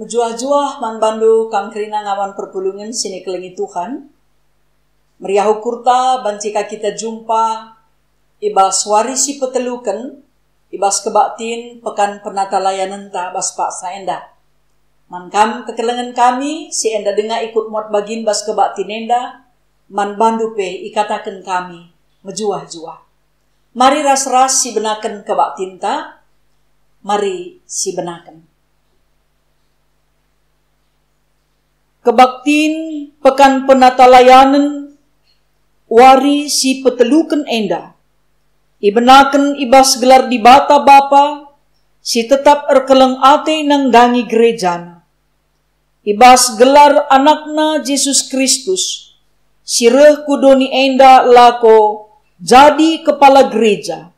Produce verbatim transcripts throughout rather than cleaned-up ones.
Juah-juah man bandu kam kerina ngawan perpulungen si nikelengi Tuhan. Meriah ukurta banci ka kita jumpa i bas wari si peteluken i bas kebaktin Pekan Penatalayanenta bas paksa enda. Man kam kekelengen kami si enda denga ikut muat bagin bas kebaktin enda, man bandu pe ikataken kami mejuah-juah. Mari ras-ras sibenaken kebaktinta, mari sibenaken. Kebaktin Pekan Penatalayanen wari si peteluken enda ibenaken i bas gelar Dibata Bapa si tetap erkeleng ate nandangi gerejana, i bas gelar AnakNa Jesus Kristus, si reh ku doni enda lako jadi Kepala Gereja,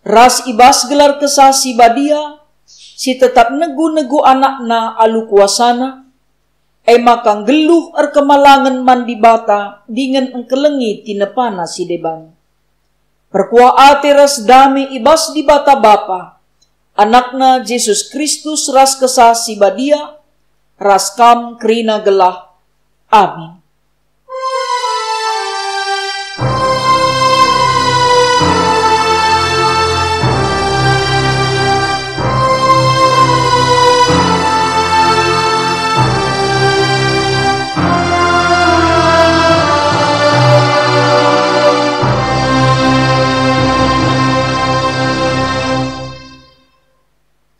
ras i bas gelar Kesah Si Badia, si tetap negu-negu AnakNa alu kuasaNa, e maka nggeluh erkemalangen man Dibata dingen engkelengi tinepaNa si deban. Perkuah ate ras dame i bas Dibata Bapa, AnakNa Jesus Kristus ras Kesah Si Badia, ras kam kerina gelah. Amin.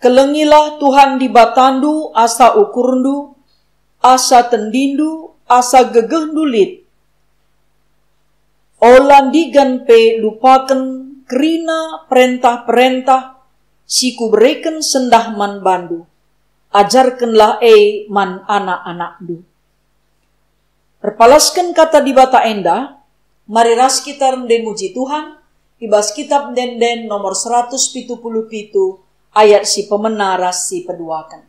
Kelengilah Tuhan Dibatandu asa ukurndu, asa tendindu, asa gegehndu lit. Ola ndigan pe lupaken kerina perentah-perentah si kubereken sendah man bandu. Ajarkenlah e man anak-anakndu. Erpalasken kata Dibata enda, mari ras kita rende muji Tuhan, i bas Kitab Ende-enden nomor seratus pitu puluh pitu, ayat si pemena ras si peduaken.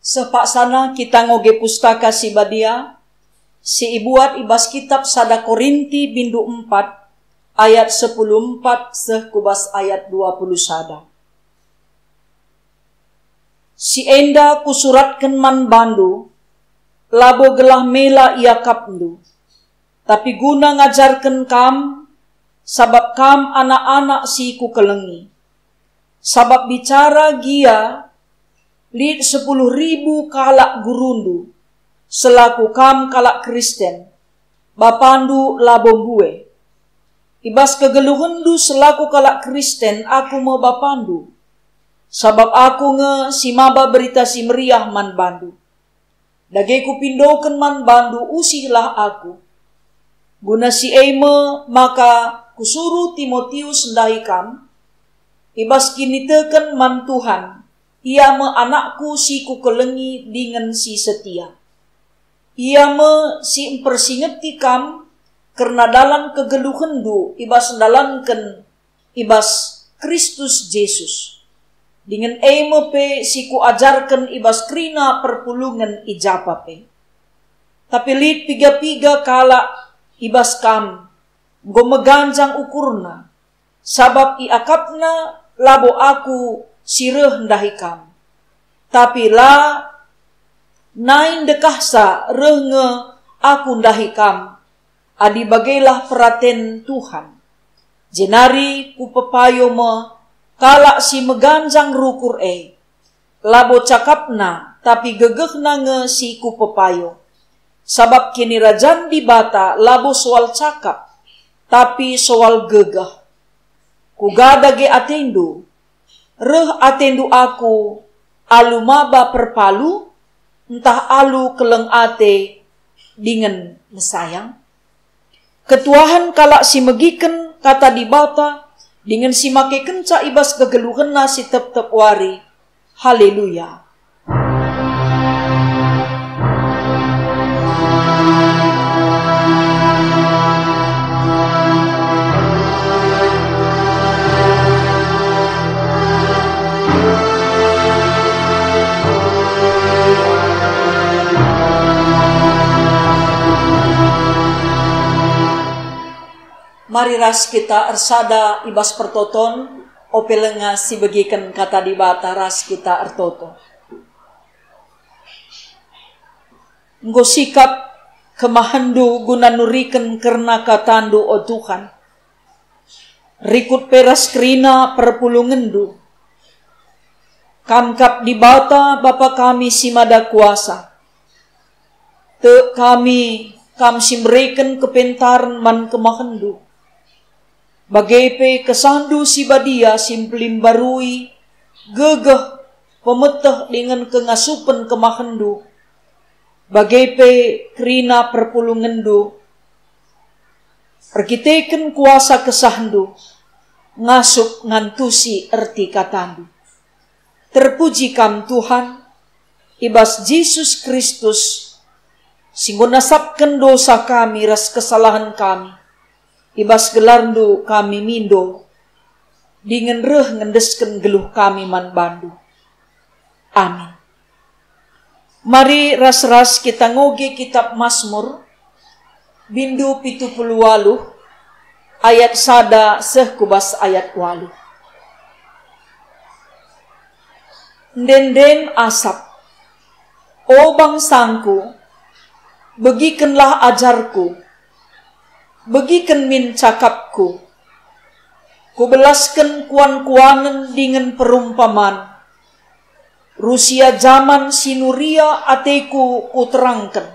Seh paksana kita ngoge Pustaka Si Badia, si ibuat i bas kitab sada Korinti bindu empat, ayat sepuluh empat seh ku bas ayat dua puluh sada. Si enda kusuratken man bandu, labo gelah mela iakapndu, tapi guna ngajarken kam, sabap kam anak-anak si kukelengi. Sabap bicara gia lit sepuluh ribu kalak gurundu, selaku kam kalak Kristen, bapandu labo mbue. I bas kegeluhenndu selaku kalak Kristen aku me bapandu, sabap aku nge si maba Berita Si Meriah man bandu. Dage kupindoken man bandu usihlah aku. Guna si e me maka kusuruh Timotius ndahi kam, i bas kiniteken man Tuhan, Ia me anakku si kukelengi dingen si setia. Ia me si mpersingeti kam kerna dalan kegeluhenndu i bas ndalanken i bas Kristus Jesus. Dingen e me pe si kuajarken i bas kerina perpulungen i japa pe. Tapi lit piga-piga kalak i bas kam enggo meganjang ukurna, sabap iakapna labo aku si reh ndahi kam. Tapi la nai ndekahsa reh nge aku ndahi kam, adi bagelah peraten Tuhan. Jenari kupepayo me kalak si meganjang rukur e. Labo cakapna, tapi gegehna nge si kupepayo. Sabap Kinirajan Dibata labo soal cakap, tapi soal gegeh. Kuga dage atendu? Reh atendu aku alu maba perpalu, ntah alu keleng ate dingen mesayang? Ketuahen kalak si megiken Kata Dibata dingen si makekenca i bas kegeluhenna si tep-tep wari. Haleluya! Mari ras kita ersada i bas pertoton, ope lenga si begiken Kata Dibata ras kita ertoto. Enggo sikap kemahenndu guna nuriken kerna kataNdu, o Tuhan. Rikut pe ras kerina perpulungenndu. Kam kap Dibata, Bapa kami si Mada Kuasa. Tek kami, Kam si mereken kepentaren man kemahenndu. Bage pe kesahndu si badia si mpelimbarui gegeh, pemeteh dingen kengasupen kemahenndu. Bage pe kerina perpulungenndu, erkiteken kuasa kesahndu, ngasup ngantusi erti katandu. Terpuji Kam, Tuhan, i bas Jesus Kristus, si enggo nasapken dosa kami ras kesalahen kami. I bas gelarNdu kami mindo, dingen reh ngendesken geluh kami man baNdu. Amin. Mari ras-ras kita ngoge Kitap Masmur, bindu pitu puluh waluh, ayat sada seh ku bas ayat waluh. Ende-enden asap. O bangsangku, begikenlah ajarku, begiken min cakapku. Kubelasken kuan-kuanen dingen perumpaman. Rusia jaman si nuria ateku kuterangken.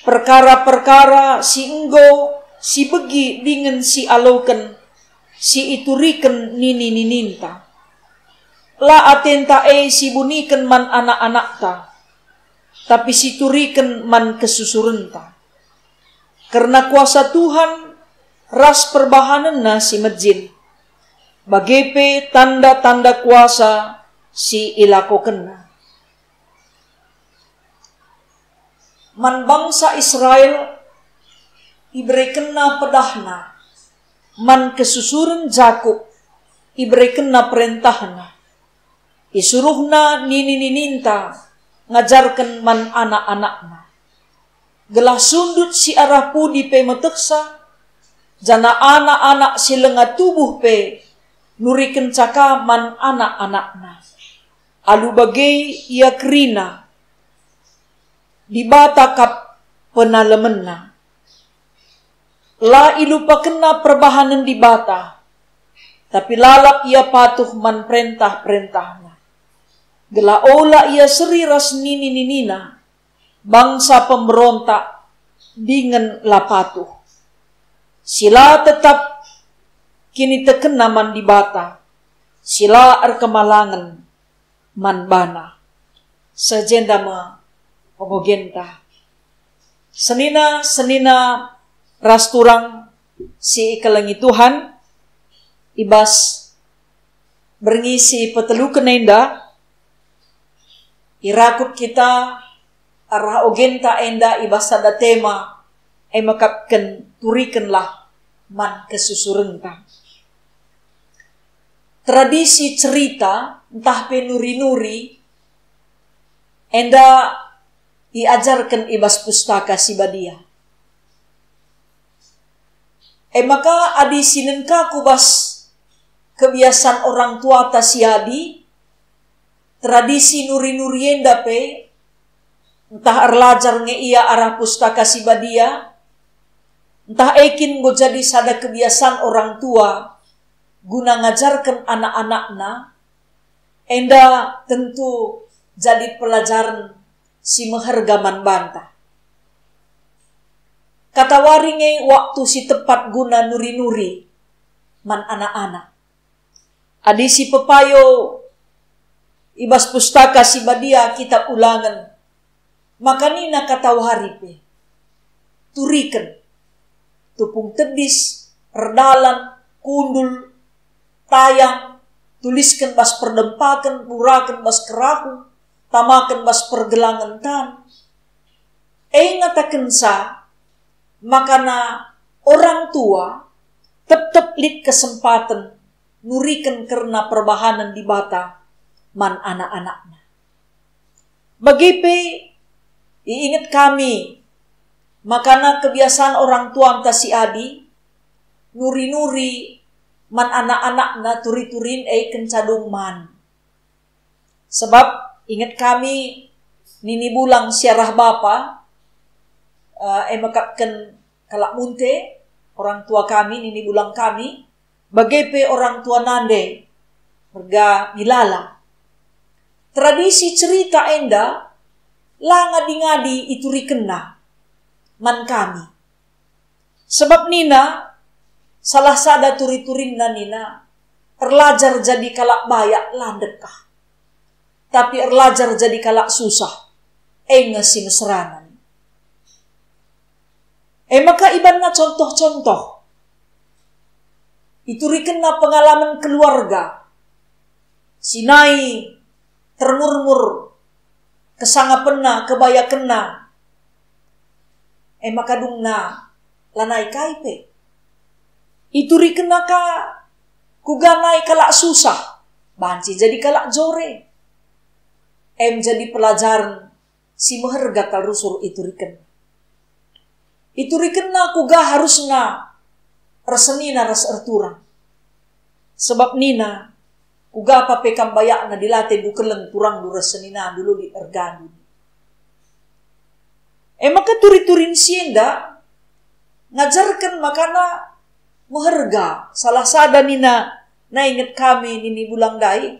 Perkara-perkara si enggo, si begi dingen si aloken, si ituriken nini-nininta. La atenta e si buniken man anak-anakta, tapi si turiken man kesusurenta. Kerna kuasa Tuhan ras perbahanenNa si mejin, bage pe tanda-tanda kuasa si ilakokenNa. Man bangsa Israel iberekenNa pedahNa, man kesusuren Jakup iberekenNa perentahNa. IsuruhNa nini-nininta ngajarken man anak-anakna, gelah sundut si arah pudi pe metehsa, janah anak-anak si langa tubuh pe nurikenca ka man anak-anakna. Alu bage ia kerina, Dibata kap penalemenna. La ilupakenna perbahanen Dibata, tapi lalap ia patuh man perentah-perentahNa. Gelah ola ia seri ras nini-ninina, bangsa pemberontak dingen la patuh, si la tetap kinitekenna man Dibata, si la erkemalangen man baNa. Seh jenda me pengogenta. Senina-senina ras turang si ikelengi Tuhan, i bas berngi si peteluken enda, Irakut kita arah ogenta enda i bas sada tema, e mekapken turikenlah man kesusurenta. Tradisi cerita ntah pe nuri-nuri enda iajarken i bas Pustaka Si Badia. E maka adi sinen ka ku bas kebiasan orang tuata si adi, tradisi nuri-nuri enda pe, ntah erlajar nge ia arah Pustaka Si Badia, ntah e kin enggo jadi sada kebiasan orang tua guna ngajarken anak-anakna, enda tentu jadi pelajaren si meherga man banta. Katawari nge waktu si tepat guna nuri-nuri man anak-anak. Adi si pepayo i bas Pustaka Si Badia, Kitab Ulangen, maka nina katawari pe, "Turiken, tupung tedis, erdalan, kundul, tayang, tulisken bas perdempaken, buraken bas kerahu, tamaken bas pergelangen tan." E ngatakenca makana orang tua tep-tep lit kesempaten nuriken kerna perbahanen Dibata man anak-anakna. Bage pe iinget kami makana kebiasan orang tuanta si adi, nuri-nuri man anak-anakna turi-turin e kenca dung man. Sebab inget kami nini bulang si arah bapa, eh, e mekapken kalak munte, orang tua kami, nini bulang kami, bage pe orang tua nande, merga Milala. Tradisi cerita enda la ngadi-ngadi iturikenna man kami. Sebab nina, salah sada turi-turinna nina, "Erlajar jadi kalak bayak la ndekah, tapi erlajar jadi kalak susah, e nge si meserana." E maka ibanna contoh-contoh, iturikenna pengalamen keluarga si nai termurmur kesangapenna, kebayakenna, e maka dungna lanai kai pe. Iturikenna ka kuga nai kalak susah, banci jadi kalak jore. Em jadi pelajaren si meherga kal rusur ituriken. Iturikenna kuga harusna ersenina ras erturang. Sebab nina, "Kuga pa pe kam bayakna dilate du keleng turangndu ras seninandu, lit ergandu." E maka turi-turin si enda ngajarken makana meherga. Salah sada nina, "Nai inget kami," nini bulang ndai,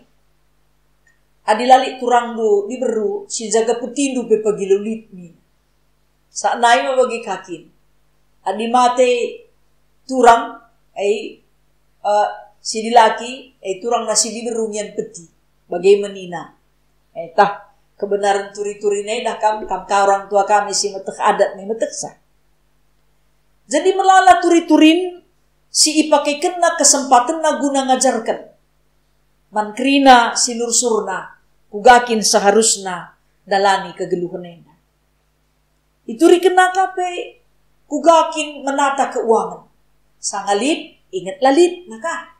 "adi la lit turangndu diberu, si jaga petindu pe pagilo lit," nina. Sa nai me bagi ka kin. Adi mate turang, ai, eh, si dilaki, ai turang na si diberu mian peti. Bage me nina. Eh, tah, kebenaren turi-turin enda kam, kam ka orang tua kami si meteh adat me metehsa. Jadi melala turi-turin si ipakekenna kesempatenna guna ngajarken man kerina si lursurna, kuga kin seharusna ndalani kegeluhen enda. Iturikenna ka pe kuga kin menata keuangen. Sanga lit, inget la lit, naka.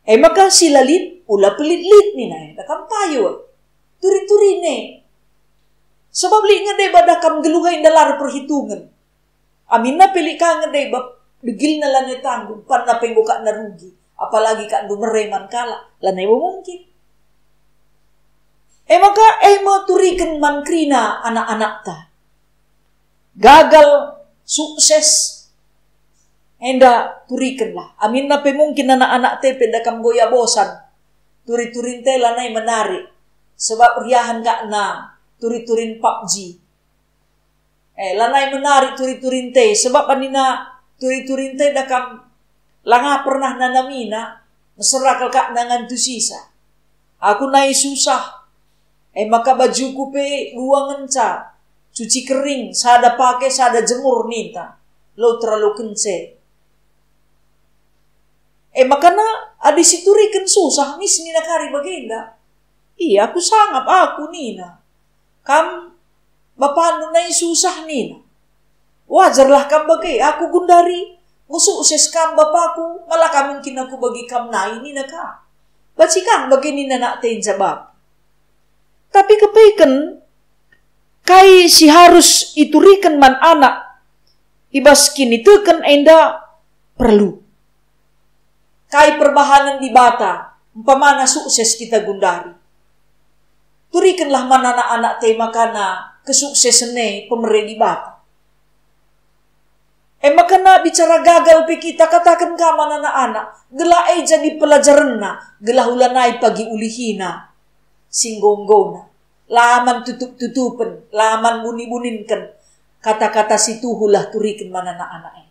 E maka si la lit, ula pelit lit nina enda kam payo. Turi-turin e. Sebab lit nge deba da kam geluh enda la perhitungen. Aminna pe lit ka nge deba, degilna lanai tanggung, panna pe enggo ka na rugi, apalagi ka ndu mere man kalak, lanai bo mungkin. E maka e me turiken man kerina anak-anakta. Gagal, sukses, enda turikenlah. Aminna pe mungkin anak-anakta pe da kam goya bosan. Turi-turinta lanai menarik, sebab riahen ka na turi-turin pubg. Eh, lanai menarik turi-turinta, sebab anina turi-turinta da kam langa pernah nanamina, mesera kal ka nangan tusisa. Aku nai susah, e maka bajuku pe dua ngenca, cuci kering, sada pake, sada jemur ninta, lo terlalu kence. E maka na adi situriken susah, mis nina kari bagenda. "Iya, aku sangap aku," nina. "Kam bapandu nai susah," nina. "Wajarlah kam bage, aku gundari. Mesukses kam bapaku, mala ka mungkin aku bagi kam nai," nina ka. Banci kam bage nina anak enda jabap. Tapi kepeken kai si harus ituriken man anak i bas kiniteken enda perlu. Kai perbahanen Dibata, umpamana sukses kita gundari? Turikenlah man anak-anak e makana kesuksesen e pemere Dibata. E makana bicara gagal pe kita kataken ka man anak-anak, gelah e jadi pelajarenna, gelah ulanai pagi ulihina si enggo-enggona. La man tutup-tutupen, la man buni-buninken, kata-kata si tuhulah turiken man anak-anak e.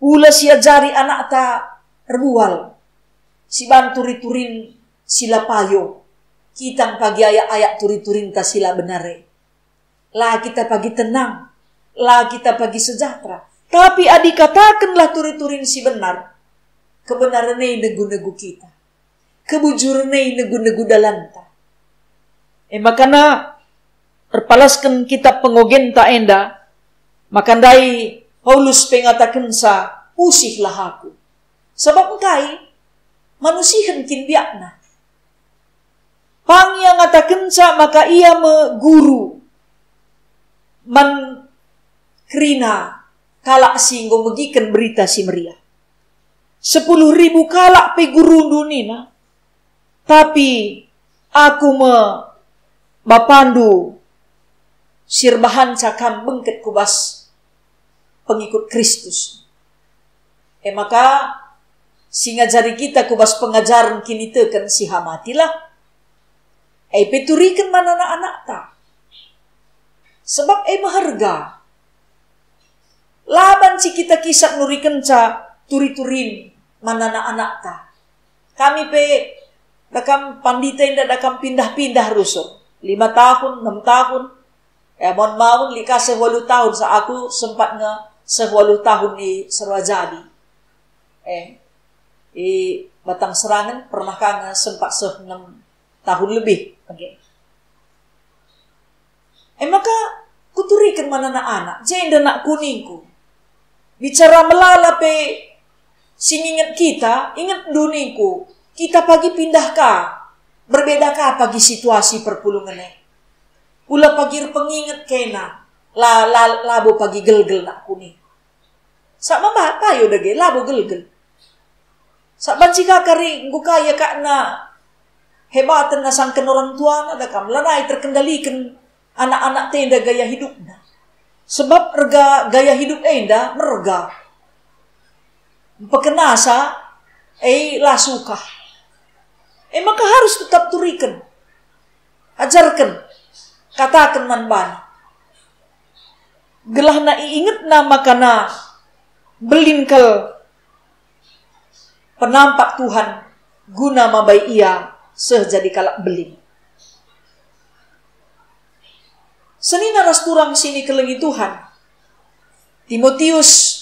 Ula siajari anakta erbual, siban turi-turin si la payo, kitang pagi ayak-ayak turi-turinta si la benar e. La kita pagi tenang, la kita pagi sejahtera. Tapi adi katakenlah turi-turin si benar, kebenaren e negu-negu kita. Kebujuren e negu-negu dalanta. E makana erpalasken kitab pengogenta enda, maka ndai Paulus pe ngatakenca, "Usihlah aku." Sabap engkai? Manusihen kin biakna? Pang ia ngatakenca maka ia me guru man kerina kalak si enggo megiken Berita Si Meriah. "Sepuluh ribu kalak pe gurundu," nina, "tapi aku me bapandu si erbahanca kam bengket ku bas pengikut Kristus." E maka, si ngajari kita ku bas pengajaren kiniteken si hamatilah, e pe turiken man anak-anakta. Sebab e meherga. La banci kita kisap nurikenca turi-turin man anak-anakta. Kami pe, dakam pandita enda dakam pindah-pindah rusur. Lima tahun, enam tahun. Ya, maun-maun, lit ka seh waluh tahun, sa aku sempat nge seh waluh tahun i Serwajadi. Eh, i Batang Serangen pernah ka nge sempat seh enam tahun lebih. Oke. E maka, kuturiken man anak-anak, jenda nakku ningku. Bicara melala pe si nginget kita, ingetndu ningku, kita pagi pindah ka, berbeda ka pagi situasi perpulungen e. Ula pagi erpenginget kena, la, la, labo pagi gelgel nakku ningku. Sa mamba payo dage, labo gelgel. Sa banci ka kari enggo kaya kakna hebaten asangken orang tuana, dakam lanai terkendaliken anak-anak enda gaya hidupna. Sebab erga gaya hidup enda merga. Mpekenasa, e la sukah. E maka harus tetap turiken. Ajarken, kataken man bana. Gelahna iingetna makana mbelin kal penampak Tuhan guna mabai ia seh jadi kalak mbelin. Senina ras turang si nikelengi Tuhan, Timotius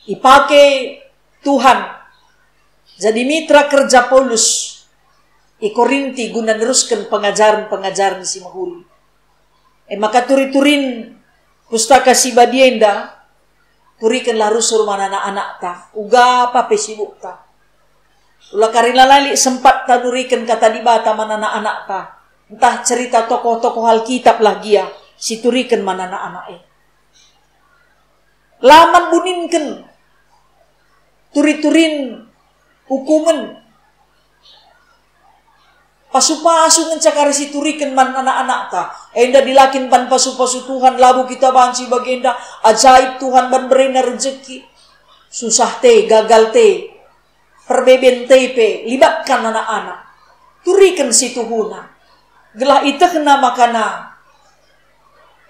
ipake Tuhan jadi mitra kerja Paulus i Korinti guna nerusken pengajaren-pengajaren si mehuli. E maka turi-turin Pustaka Si Badia enda, turikenlah rusur man anak-anakta, uga pa pe sibukta. Ula kari lalai lit sempatta nuriken Kata Dibata man anak-anakta, ntah cerita tokoh-tokoh Alkitab lah gia si turiken man anak-anak e. La man buninken turi-turin ukumen. Pasu-pasu ngenca kari si turiken man anak-anakta. Enda dilakin ban pasu-pasu Tuhan, labo kita banci bagenda. Ajaib Tuhan ban berena rejeki. Susah te, gagal te, perbeben te pe, libatkan anak-anak. Turiken si tuhuna. Gelah itehna makana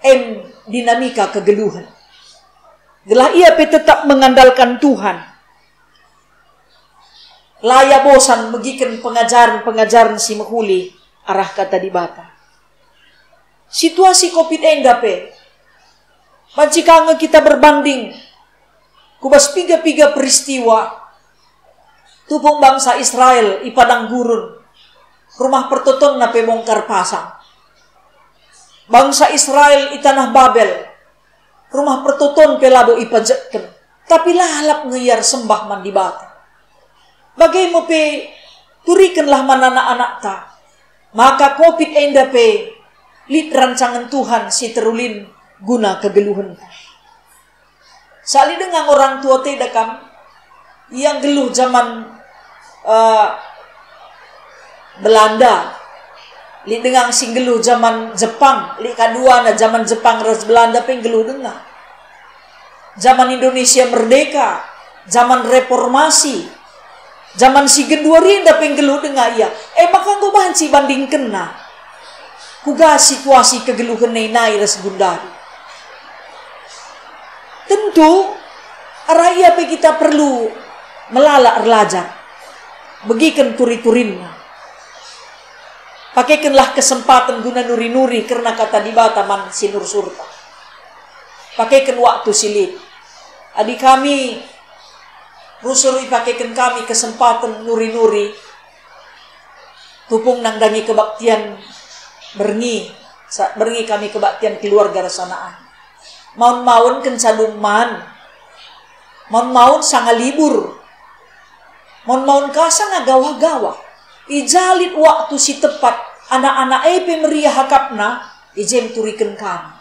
em dinamika kegeluhen. Gelah ia pe tetap mengandalkan Tuhan. La ia bosan megiken pengajaren-pengajaren si mehuli arah Kata Dibata. Situasi covid enda pe, banci ka nge kita berbanding ku bas piga-piga peristiwa tupung bangsa Israel i padang gurun. Rumah pertotonna pe bongkar pasang. Bangsa Israel i taneh Babel, rumah pertoton pe labo ipajekken, tapi lalap nge ia ersembah man Dibata. Bage me pe, turikenlah man anak-anakta, maka covid enda pe lit rancangen Tuhan si terulin guna kegeluhenta. Sa lit denga orang tua ate da kam, ia nggeluh jaman, eh, Belanda, lit denga si nggeluh jaman Jepang, lit ka duana jaman Jepang ras Belanda pe nggeluh denga. Jaman Indonesia Merdeka, jaman reformasi, jaman si genduari enda pe nggeluh denga ia. E maka enggo banci bandingkenna. Kuga situasi kegeluhen e nai ras gundari? Tentu, arah ia pe kita perlu melala erlajar, begiken turi-turinna. Pakekenlah kesempaten guna nuri-nuri kerna kata Dibata man si nursurta. Pakeken waktu si lit. Adi kami rusur, ipakeken kami kesempaten nuri-nuri, tupung nandangi kebaktian berngi, sa-, berngi kami kebaktian keluarga ras anak-anak. Maun-maun kenca dung man, maun-maun sanga libur, maun-maun ka sanga gawah-gawah. I ja lit waktu si tepat, anak-anak e pe meriah akapna, i je turiken kami.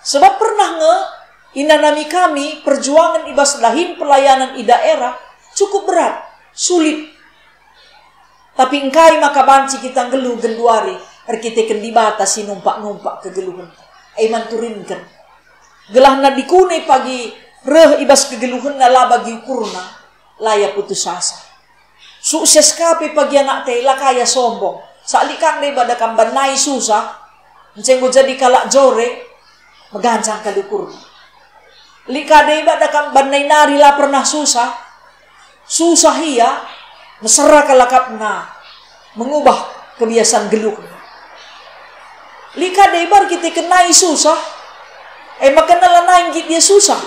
Sebab pernah nge inanami kami perjuangen i bas dahin pelayanan i daerah cukup berat, sulit. Tapi engkai maka banci kita nggeluh genduari erkiteken Dibata si numpak-numpak kegeluhenta, e man turinken. Gelah nadikune pagi reh i bas kegeluhenna la bagi ukurna, la ia putus asa. Sukses ka pe pagi anakta e, la ka ia sombong. Sa lit ka deba da kam banna nai susah, ncenggo jadi kalak jore, meganjang kal ukurna. Lit ka deba da kam banna nai nari la pernah susah, susah ia, mesera kal akapna, mengubah kebiasaan geluhna. Lit ka deba erkiteken nai susah, e maka lanai nggit ia susah.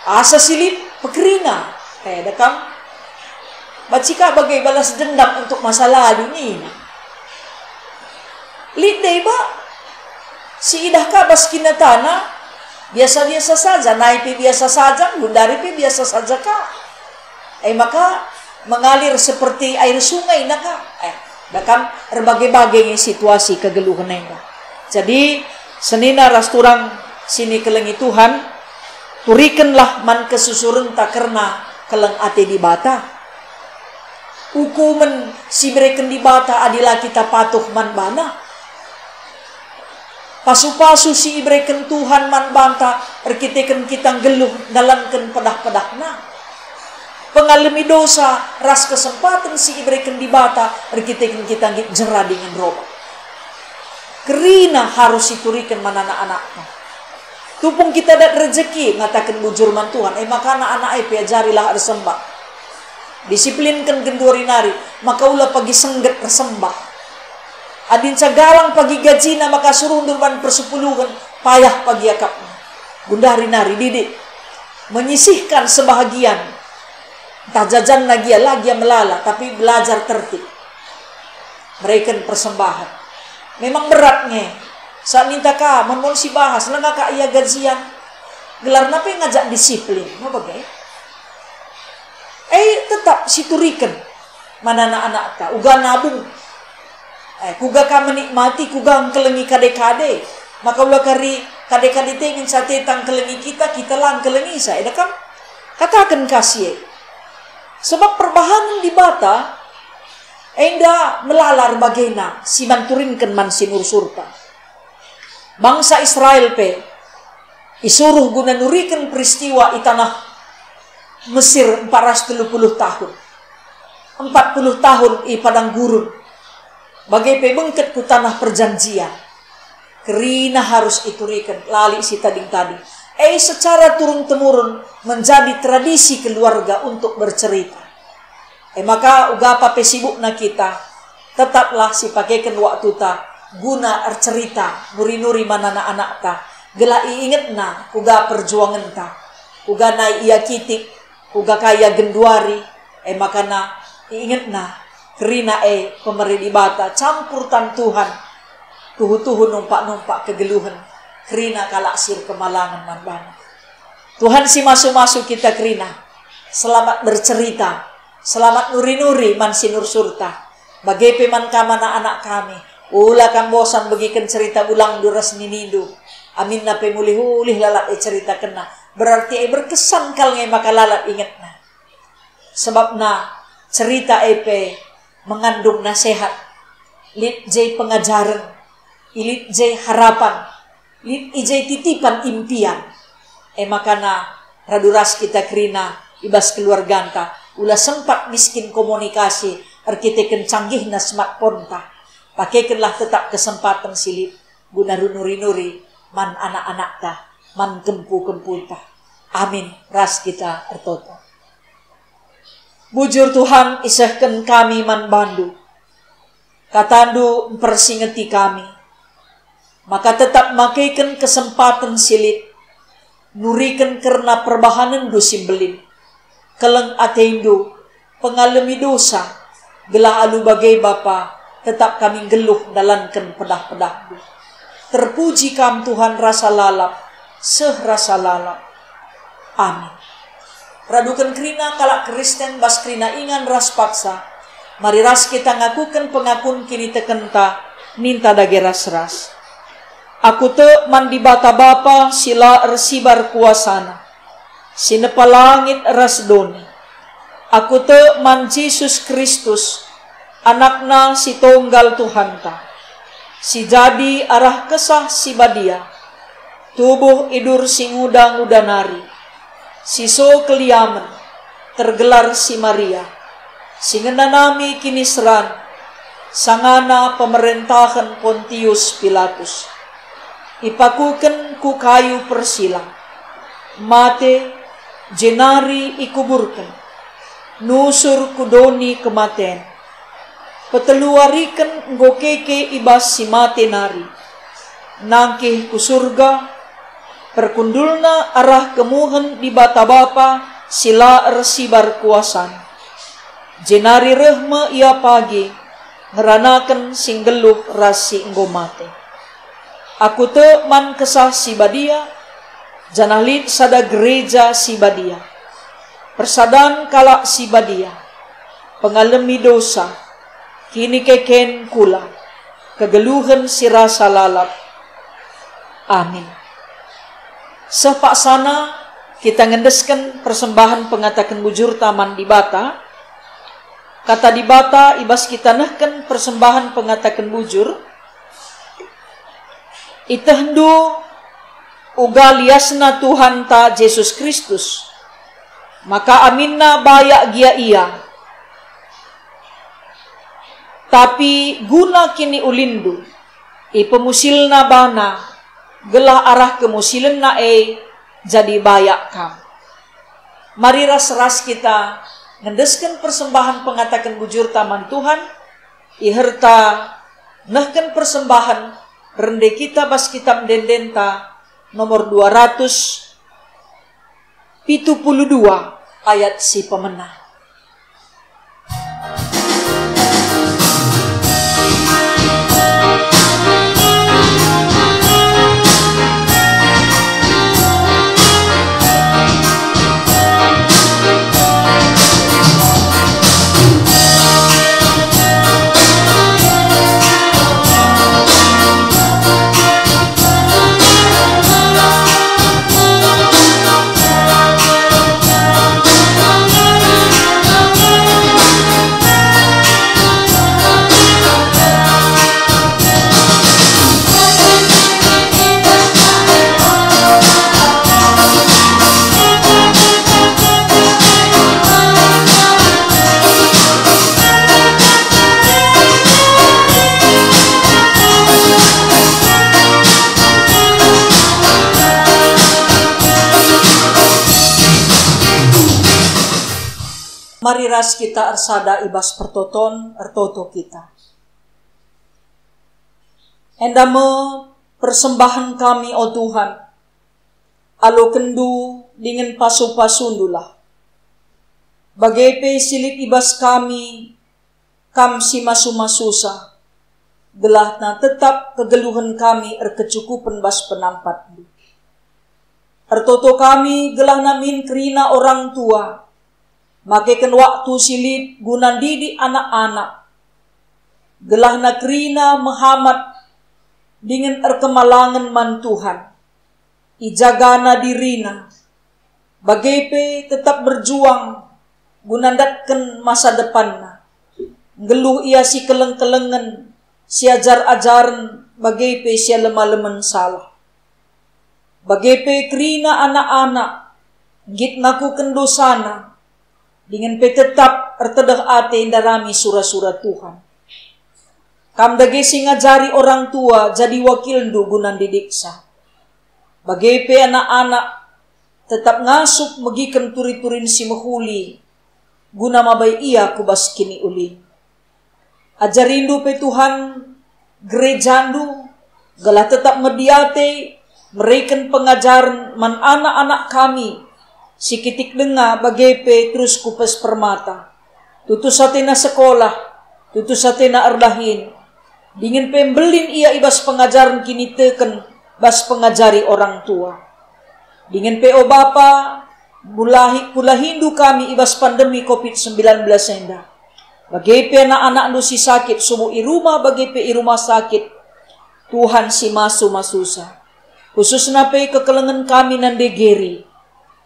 Asa si lit pekerina, e da kam. Banci ka bage balas dendam untuk masa lalu nina. Lit deba si idah ka bas kinatana, biasa-biasa saja, nai pe biasa saja, gundari pe biasa saja ka. E maka mengalir seperti air sungai na ka. E, da kam, erbage-bage nge situasi kegeluhen enda. Jadi, senina ras turang si nikelengi Tuhan, turikenlah man kesusurenta kerna keleng ate Dibata. Ukumen si ibereken Dibata adi la kita patuh man baNa. Pasu-pasu si ibereken Tuhan man banta erkiteken kita nggeluh ndalanken pedah-pedahNa. Pengalemi dosa ras kesempaten si ibereken Dibata erkiteken kita nggit jera dingen robah. Kerina harus ituriken man anak-anakta. Tupung kita dat rejeki ngataken bujur man Tuhan, e maka anak-anak e pe ajarilah ersembah. Disiplinken genduari nari, maka ula pagi sengget ersembah. Adinca galang pagi gajina, maka suruh nderban persepuluhen, payah pagi akapna. Gundari nari didik. Menyisihkan sebahagian. Ntah jajanna gia, la gia melala, tapi belajar tertib. Mereken persembahan. Memang berat nge. Sa ninta ka, mon-mon si bahas, langa ka ia gajian. Gelarna pe ngajak disiplin. Maba bage? E, tetap situriken man anak-anakta, uga nabung. E, kuga ka menikmati, kuga engkelengi kade-kade. Maka ula kari kade-kade te ngenca teta engkelengi kita, kita la engkelengi sa, e da kam? Kataken ka si e. Sebab perbahanen Dibata enda melala erbagena si man turinken man si nursurta. Bangsa Israel pe isuruh guna nuriken peristiwa i taneh Mesir empat ratus telu puluh tahun, empat puluh tahun i padang gurun, bage pe bengket ku taneh perjanjian. Kerina harus ituriken, la lit si tading-tading. E, secara turun-temurun menjadi tradisi keluarga untuk bercerita. E maka, uga pa pe sibukna kita, tetaplah sipakeken waktuta guna ercerita, nuri-nuri man anak-anakta, gelah iingetna kuga perjuangenta, kuga nai ia kitik, kuga ka ia genduari, e maka na iingetna Kerina e pemere Dibata, campur tan Tuhan, tuhu-tuhu numpak-numpak kegeluhen, kerina kalak si erkemalangen man baNa. Tuhan si masu-masu kita kerina, selamat bercerita, selamat nuri-nuri man sinursurta, bage pe man kam anak-anak kami. Ula kam bosan begiken cerita bulangndu ras ninindu. Aminna pe mulih-ulih lalap iceritakenna, berarti e berkesan kal nge maka lalap ingetna. Sebabna cerita e pe mengandung nasehat, lit je pengajaren, lit je harapan, lit i je titipan impian. E makana radu ras kita kerina i bas keluarganta, ula sempat miskin komunikasi erkiteken canggihna smartphone-ta. Pakekenlah tetap kesempaten si lit guna nuri-nuri man anak-anakta, man kempu-kempunta. Amin. Ras kita ertoto. Bujur Tuhan, isehken kami man baNdu. KataNdu mpersingeti kami, maka tetap makeken kesempaten si lit, nuriken kerna perbahanenNdu si mbelin. Keleng ateNdu, pengalemi dosa, gelah alu bage Bapa, tetap kami nggeluh ndalanken pedah-pedahNdu. Terpuji Kam Tuhan rasa lalap, seh rasa lalap. Amin. Raduken kerina kalak Kristen bas kerina ingan ras paksa, mari ras kita ngakuken pengakun kinitekenta, ninta dage ras-ras. Aku tek man Dibata Bapa si la ersibar kuasaNa, si nepa langit ras doni. Aku tek man Jesus Kristus, AnakNa si tonggal Tuhanta, si jadi arah Kesah Si Badia, tubuh idur si nguda-nguda nari, si so keliamen, tergelar si Maria, si ngenanami kiniseran, sangana pemerentahen Pontius Pilatus. Ipakuken ku kayu persilang, mate, jenari ikuburken, nusur ku doni kematen. Peteluariken enggo keke i bas si mate nari, nangkih ku Surga, perkundulna arah kemuhen Dibata Bapa si la ersibar kuasaNa. Jenari reh me Ia pagi, ngeranaken si nggeluh ras si enggo mate. Aku tek man Kesah Si Badia, janah lit sada gereja si badia, persadan kalak si badia, pengalemi dosa, kinikeken kula, kegeluhen si rasa lalap. Amin. Seh paksana kita ngendesken persembahen pengataken bujurta man Dibata. Kata Dibata i bas kita nehken persembahen pengataken bujur, "Itehndu uga liasna Tuhanta Jesus Kristus, maka aminna bayak gia ia, tapi guna kiniulinndu, ipemusilna bana, gelah arah kemusilenna e jadi bayak kam." Mari ras-ras kita ngendesken persembahen pengataken bujurta man Tuhan, iherta nehken persembahen rende kita bas kitab ende-endenta nomor dua ratus pitu puluh dua ayat si pemena. Mari ras kita ersada i bas pertoton, ertoto kita. Enda me persembahen kami, o Tuhan, alokenNdu dingen pasu-pasuNdulah. Bage pe si lit i bas kami, Kam si masu-masusa, gelahna tetap kegeluhen kami erkecukupen bas penampatNdu. Ertoto kami gelahna min kerina orang tua, makeken waktu si lit guna ndidik anak-anak, gelahna kerina mehamat dingen erkemalangen man Tuhan. Ijagana dirina, bage pe tetap berjuang guna ndatken masa depanna. Nggeluh ia si keleng-kelengen, si ajar-ajaren, bage pe si alem-alemen salah. Bage pe kerina anak-anak, nggit ngakuken dosana, dingen pe tetap ertedeh ate ndarami sura-sura Tuhan. Kam dage si ngajari orang tua jadi wakilNdu guna ndidiksa. Bage pe anak-anak, tetap ngasup megiken turi-turin si mehuli, guna mabai ia ku bas kiniulin. AjariNdu pe Tuhan gerejaNdu, gelah tetap mediate mereken pengajaren man anak-anak kami si kitik denga bage pe terus ku pes permata. Tutus atena sekolah, tutus atena erdahin, dingen pe mbelin ia i bas pengajaren kiniteken bas pengajari orang tua. Dingen pe, o Bapa, mulahi, pulahindu kami i bas pandemi covid sembilan belas enda. Bage pe anak-anakndu si sakit, subuk i rumah bage pe i rumah sakit, Tuhan si masu-masusa. Khususna pe kekelengen kami nande Geri,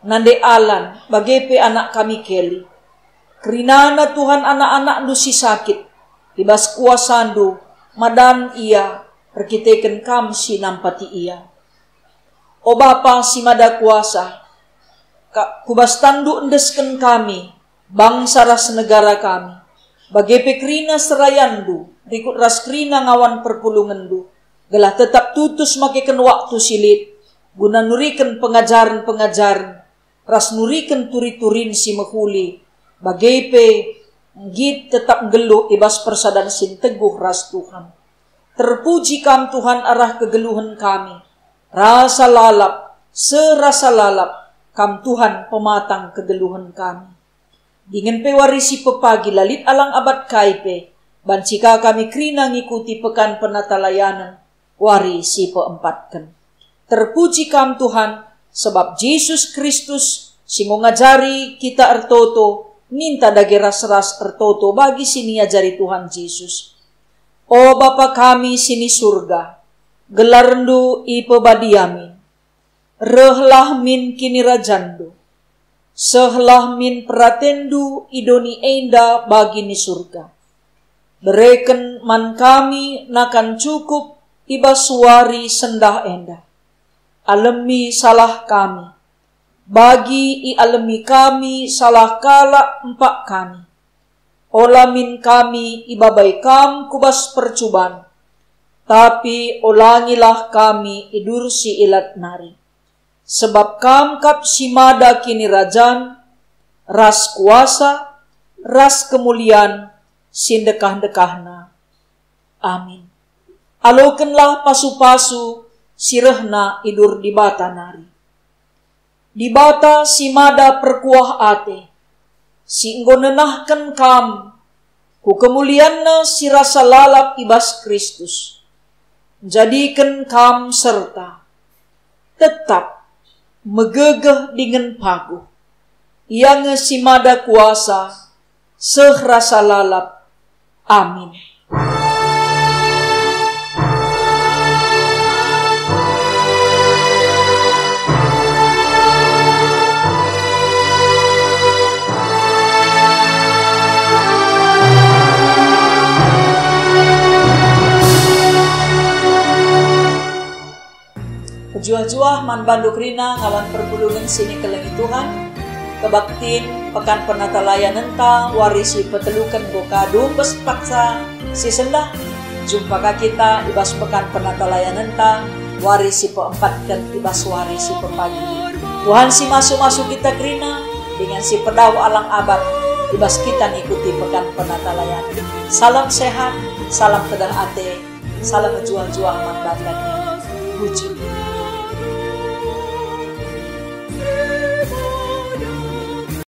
nande Alan, bage pe anak kami Kelly. Kerinana Tuhan anak-anakndu si sakit, i bas kuasandu, madan ia, erkiteken kam si nampati ia. O Bapa si Mada Kuasa, ka-, ku bas tanNdu endesken kami, bangsa ras negara kami, bage pe kerina serayanNdu, rikut ras kerina ngawan perpulungenNdu, gelah tetap tutus makeken waktu si lit, guna nuriken pengajaren-pengajaren, ras nuriken turi-turin si mehuli, bage pe nggit tetap nggeluh i bas persadan si nteguh ras Tuhan. Terpuji Kam, Tuhan, arah kegeluhen kami. Rasa lalap, seh rasa lalap, Kam, Tuhan, pematang kegeluhen kami. Dingen pe wari si pepagi la lit alang abat kai pe, banci ka kami kerina ngikuti pekan penatalayanen wari si peempatken. Terpuji Kam, Tuhan, sebab Jesus Kristus si enggo ngajari kita ertoto, ninta dage ras-ras ertoto bagi si niajari Tuhan Jesus. O Bapa kami si ni Surga, gelarNdu ipebadia min. Rehlah min kinirajanNdu. Sehlah min peratenNdu i doni enda bagi ni Surga. Bereken man kami nakan cukup i bas wari sendah enda. Alemi salah kami, bagi ialemi kami salah kalak empak kami. Ola min kami ibabai Kam ku bas percuban, tapi olangilah kami i bas si ilat nari. Sebab Kam kap si mada kinirajan, ras kuasa, ras kemulian, si ndekah-ndekahna. Amin. Alokenlah pasu-pasu si rehna i bas Dibata nari. Dibata si mada perkuah ate, si enggo nenahken kam ku kemulianNa si rasa lalap i bas Kristus, njadiken kam serta tetap megegeh dingen paguh. Ia nge si mada kuasa, seh rasa lalap. Amin. Pejuah-juah man bandu kerina ngawan perpulungen si nikelengi Tuhan. Kebaktin Pekan Penatalayanenta wari si peteluken enggo ka dumpes paksa si sendah. Jumpa ka kita i bas Pekan Penatalayanenta wari si peempatken i bas wari si pepagi. Tuhan si masu-masu kita kerina, dingen si pedauh alang abat i bas kita ngikuti Pekan Penatalayanen. Salam sehat, salam tedeh ate, salam mejuah-juah man banta kerina. Bujur.